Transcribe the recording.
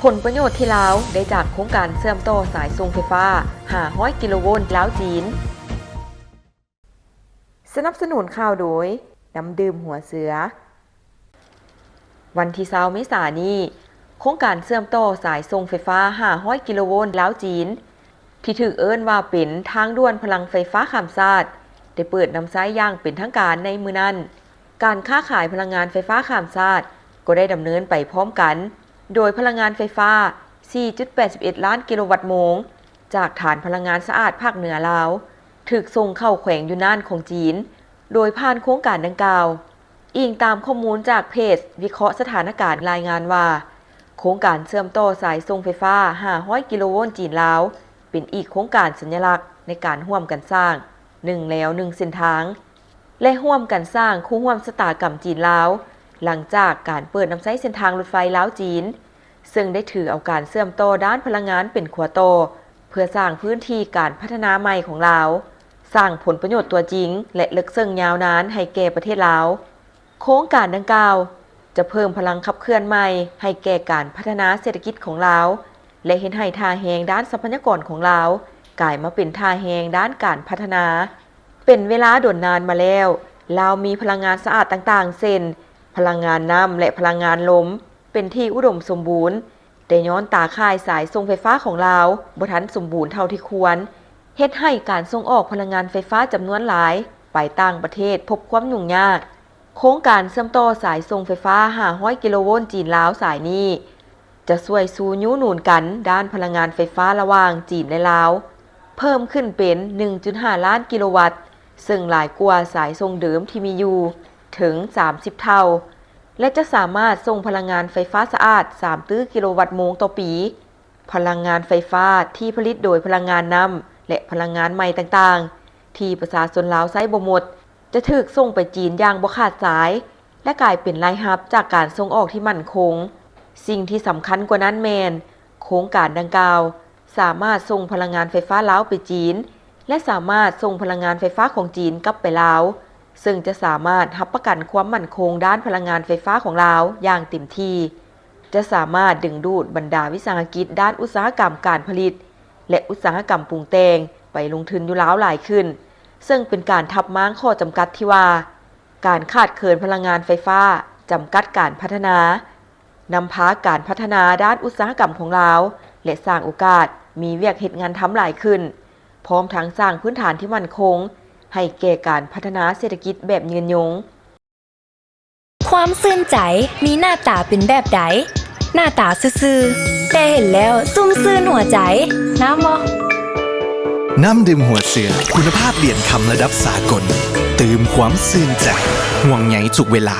ຜົນປະໂຫຍດທີ່ລາວໄດ້ຈາກໂຄງການເຊື່ອມຕໍ່ສາຍສົ່ງໄຟຟ້າຫ້າຮ້ອຍກິໂລໂວນລາວ-ຈີນ. ສະໜັບສະໜູນຂ່າວໂດຍ ນ້ຳດື່ມຫົວເສືອ. ວັນທີຊາວເມສານີ້, ໂຄງການເຊື່ອມຕໍ່ສາຍສົ່ງໄຟຟ້າຫ້າຮ້ອຍກິໂລໂວນລາວ-ຈີນ ທີ່ຖືກເອີ້ນວ່າເປັນທາງດ່ວນພະລັງໄຟຟ້າຂ້າມຊາດ ໄດ້ເປີດນຳໃຊ້ຢ່າງເປັນທາງການໃນມື້ນັ້ນ. ການຄ້າຂາຍພະລັງງານໄຟຟ້າຂ້າມຊາດກໍໄດ້ດຳເນີນໄປພ້ອມກັນ, ໂດຍພະລັງງານໄຟຟ້າສີ່ຈຸດແປດສິບເອັດລ້ານກິໂລວັດໂມງ ຈາກຖານພະລັງງານສະອາດພາກເໜືອລາວ ຖືກສົ່ງເຂົ້າແຂວງຢູນນານຂອງຈີນ ໂດຍຜ່ານໂຄງການດັ່ງກ່າວ. ອີງຕາມຂໍ້ມູນຈາກເພຈວິເຄາະສະຖານະການລາຍງານວ່າ, ໂຄງການເຊື່ອມຕໍ່ສາຍສົ່ງໄຟຟ້າຫ້າຮ້ອຍກິໂລໂວນຈີນລາວ ເປັນອີກໂຄງການສັນຍະລັກໃນການຮ່ວມກັນສ້າງໜຶ່ງແລວໜຶ່ງເສັ້ນທາງ ແລະ ຮ່ວມກັນສ້າງຄູ່ຮ່ວມຊະຕາກຳຈີນລາວ ຫຼັງຈາກການເປີດນຳໃຊ້ເສັ້ນທາງລົດໄຟລາວ-ຈີນ ເຊິ່ງໄດ້ຖືເອົາການເຊື່ອມຕໍ່ດ້ານພະລັງງານເປັນຂົວຕໍ່ ເພື່ອສ້າງພື້ນທີ່ການພັດທະນາໃໝ່ຂອງລາວ, ສ້າງຜົນປະໂຫຍດຕົວຈິງ ແລະ ເລິກເຊິ່ງຍາວນານໃຫ້ແກ່ປະເທດລາວ. ໂຄງການດັ່ງກ່າວຈະເພີ່ມພະລັງຂັບເຄື່ອນໃໝ່ໃຫ້ແກ່ການພັດທະນາເສດຖະກິດຂອງລາວ ແລະ ເຮັດໃຫ້ທ່າແຮງດ້ານຊັບພະຍາກອນຂອງລາວ ກາຍມາເປັນທ່າແຮງດ້ານການພັດທະນາ. ເປັນເວລາດົນນານມາແລ້ວ, ລາວມີພະລັງງານສະອາດຕ່າງໆ ເຊັ່ນ ພະລັງງານນ້ຳ ແລະ ພະລັງງານລົມ ເປັນທີ່ອຸດົມສົມບູນ, ແຕ່ຍ້ອນຕາຂ່າຍສາຍສົ່ງໄຟຟ້າຂອງລາວບໍ່ທັນສົມບູນເທົ່າທີ່ຄວນ, ເຮັດໃຫ້ການສົ່ງອອກພະລັງງານໄຟຟ້າຈຳນວນຫຼາຍໄປຕ່າງປະເທດພົບຄວາມຫຍຸ້ງຍາກ. ໂຄງການເຊື່ອມຕໍ່ສາຍສົ່ງໄຟຟ້າຫ້າຮ້ອຍກິໂລໂວນຈີນລາວສາຍນີ້ ຈະຊ່ວຍຊູຍູ້ໜູນກັນດ້ານພະລັງງານໄຟຟ້າລະຫວ່າງຈີນ ແລະ ລາວ ເພີ່ມຂຶ້ນເປັນໜຶ່ງຈຸດຫ້າລ້ານກິໂລວັດ, ເຊິ່ງຫຼາຍກວ່າສາຍສົ່ງເດີມທີ່ມີຢູ່ເຖິງສາມສິບເທົ່າ ແລະ ຈະສາມາດສົ່ງພະລັງງານໄຟຟ້າສະອາດສາມຕື້ກິໂລວັດໂມງຕໍ່ປີ. ພະລັງງານໄຟຟ້າທີ່ຜະລິດໂດຍພະລັງງານນ້ຳ ແລະ ພະລັງງານໃໝ່ຕ່າງໆ ທີ່ປະຊາຊົນລາວໃຊ້ບໍ່ໝົດ ຈະຖືກສົ່ງໄປຈີນຢ່າງບໍ່ຂາດສາຍ ແລະ ກາຍເປັນລາຍຮັບຈາກການສົ່ງອອກທີ່ໝັ້ນຄົງ. ສິ່ງທີ່ສຳຄັນກວ່ານັ້ນແມ່ນ ໂຄງການດັ່ງກ່າວສາມາດສົ່ງພະລັງງານໄຟຟ້າລາວໄປຈີນ ແລະ ສາມາດສົ່ງພະລັງງານໄຟຟ້າຂອງຈີນກັບໄປລາວ, ເຊິ່ງຈະສາມາດຮັບປະກັນຄວາມໝັ້ນຄົງດ້ານພະລັງງານໄຟຟ້າຂອງລາວຢ່າງເຕັມທີ່, ຈະສາມາດດຶງດູດບັນດາວິສາຫະກິດດ້ານອຸດສາຫະກຳການຜະລິດ ແລະ ອຸດສາຫະກຳປຸງແຕ່ງໄປລົງທຶນຢູ່ລາວຫຼາຍຂຶ້ນ, ເຊິ່ງເປັນການທັບມ້າງຂໍ້ຈຳກັດທີ່ວ່າ ການຂາດເຂີນພະລັງງານໄຟຟ້າຈຳກັດການພັດທະນາ, ນຳພາການພັດທະນາດ້ານອຸດສາຫະກຳຂອງລາວ ແລະ ສ້າງໂອກາດມີວຽກເຮັດງານທຳຫຼາຍຂຶ້ນ, ພ້ອມທັງສ້າງພື້ນຖານທີ່ໝັ້ນຄົງໃຫ້ແກ່ການພັດທະນາເສດຖະກິດແບບຍືນຍົງ. ຄວາມຊື່ນໃຈມີໜ້າຕາເປັນແບບໃດ? ໜ້າຕາຊື່ໆ ແຕ່ເຫັນແລ້ວຊຸ່ມຊື່ນຫົວໃຈ. ງາມບໍ່? ນ້ຳດື່ມຫົວເສືອ ຄຸນນະພາບຫຼຽນຄຳລະດັບສາກົນ, ຕື່ມຄວາມຊື່ນໃຈ, ຫ່ວງໃຍທຸກເວລາ.